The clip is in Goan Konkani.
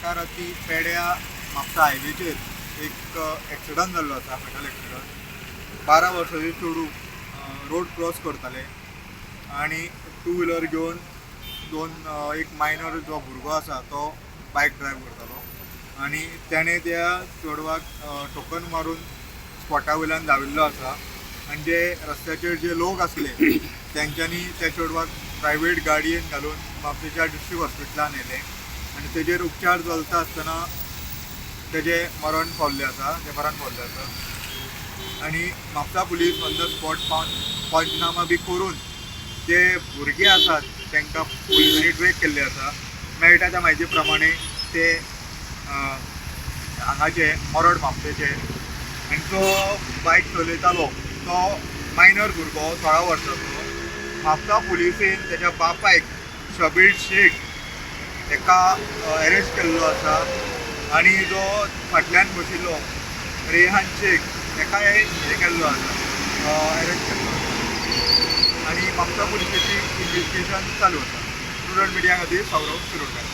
एका राती पेड्या म्हापसा हायवेचेर एक एक्सिडंट जाल्लो आसा, फेटल एक्सिडंट. 12 वर्सांचे चेडूं रोड क्रॉस करताले आनी टू व्हिलर घेवन दोन एक मायनर जो भुरगो आसा तो बायक ड्रायव करतालो आनी तेणें त्या चेडवाक ठोकर मारून स्पॉटा वयल्यान धांविल्लो आसा. आनी जे रस्त्याचेर जे लोक आसले तेंच्यांनी त्या चेडवाक प्रायवेट गाडयेन घालून म्हापशेच्या डिस्ट्रिक्ट हॉस्पिटलान व्हेलें आनी तेजेर उपचार चलता आसतना तेजें मरण पावल्लें आसा, तें मरण पावल्लें आसा. आनी Mapusa police on the spot पावन पंचनामा बी करून जे भुरगे आसात तांकां पुलिसांनी ट्रेक केल्ले आसा. मेळटा त्या म्हायती प्रमाणे ते हांगाचे मरड म्हापशेचे आनी जो बायक चलयतालो तो मायनर भुरगो 16 वर्सांचो. म्हापसा पुलिसेन तेच्या बापायक शबीर शेख हेका एरेस्ट केल्लो आसा आनी जो फाटल्यान बशिल्लो रेहान शेख हेका हे केल्लो आसा, एरेस्ट केल्लो आसा. आनी म्हापसा पुलिसेची इन्वेस्टिगेशन चालू आसा. स्टुडंट मिडिया खातीर सौरव शिरोडकर.